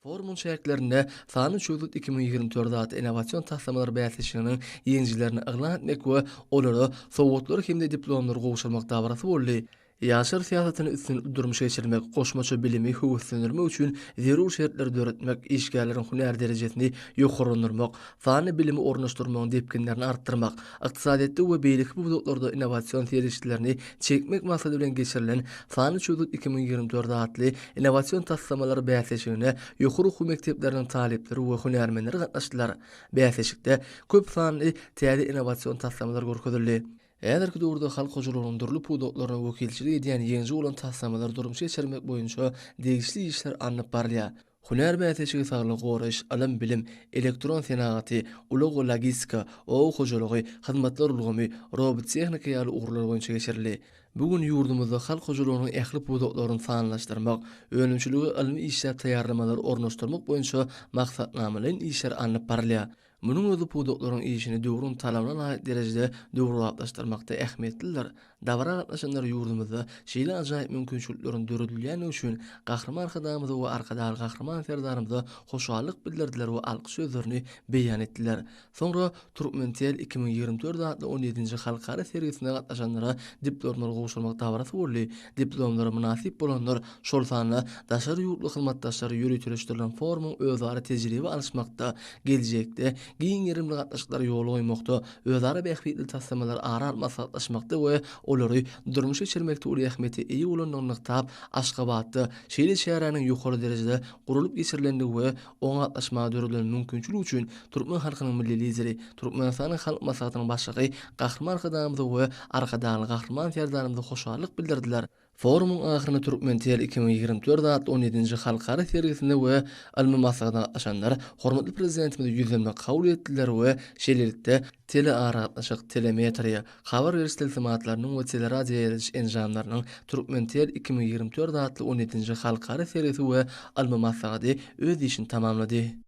Forumyň çäklerinde Sanly çözgüt 2024 atly innowasion taslamalar bäsleşiginiň ýeňijilerini yglan etmek we olara sowgatlary hem-de diplomlary gowşurmak dabarasy boldy. Ýaşlar syýasatyny üstünlikli durmuşa geçirmek, goşmaça bilimi höweslendirmek üçin zerur şertleri döretmek, işgärleriň hünär derejesini ýokarlandyrmak, sanly bilimi ornaşdyrmagyň depginlerini artdyrmak, ykdysadyýetde we beýleki pudaklarda innowasion serişdelerini çekmek maksady bilen geçirilen Sanly çözgüt 2024 atly innowasion taslamalar bäsleşigine ýokary okuw mekdepleriniň talyplary we hünärmenleri gatnaşdylar. Bäsleşikde köp sanly täze innowasion taslamalar görkezildi. Häzirki döwürde halk hojalygynyň dürli pudaklaryna wekilçilik edýän ýeňiji bolan taslamalary durmuşa geçirmek boýunça degişli işler alnyp barylýar. Hünär bäsleşigi saglygy goraýyş, ylym-bilim, elektron senagaty, ulag we logistika, oba hojalygy, hyzmatlar ulgamy, robot tehnika ýaly ugurlar boýunça geçirildi. Bu gün ýurdumyzda halk hojalygynyň ähli pudaklaryny sanlylaşdyrmak, önümçilige ylmy işläp taýýarlamalary ornaşdyrmak boýunça maksatnamalaýyn işler alnyp barylýar. Munuň özi pudaklaryň işini döwrüň talabyna laýyk derejede döwrebaplaşdyrmakda ähmiýetlidir. Dabara gatnaşanlar ýurdumyzda şeýle ajaýyp mümkinçilikleriň döredilýändigi üçin Gahryman Arkadagymyza we Arkadagly Gahryman Serdarymyza hoşallyk bildirdiler we alkyş sözlerini beýan etdiler. Soňra Turkmentel 2024 atly on ýedinji halkara sergisine gatnaşanlara diplomlary gowşurmak dabarasy boldy. Diplomlara mynasyp bolanlar, şol sanda daşary ýurtly hyzmatdaşlar ýöriteleşdirilen forumyň özara tejribe alyşmakda, geljekde giň gerimli gatnaşyklary ýola goýmakda, özara bähbitli taslamalary ara alyp maslahatlaşmakda we olary durmuşa geçirmekde uly ähmiýete eýe bolandygyny nygtap, Aşgabatda şeýle çäräniň ýokary derejede guralyp geçirilendigi we oňa gatnaşmaga döredilen mümkinçilik üçin türkmen halkynyň Milli Lideri, Türkmenistanyň Halk Maslahatynyň Başlygy Gahryman Arkadagymyza we Arkadagly Gahryman Serdarymyza hoşallyk bildirdiler. Forumyň ahyrynda Turkmentel 2024 atly on ýedinji halkara sergisinde we ylmy maslahata gatnaşanlar hormatly Prezidentimize ýüzlenme kabul etdiler we şeýlelikde, telearagatnaşyk, telemetriýa, habar beriş tilsimatlarynyň we teleradioýaýradyş enjamlarynyň Turkmentel 2024 atly on ýedinji halkara sergisi we ylmy maslahaty öz işini tamamlady.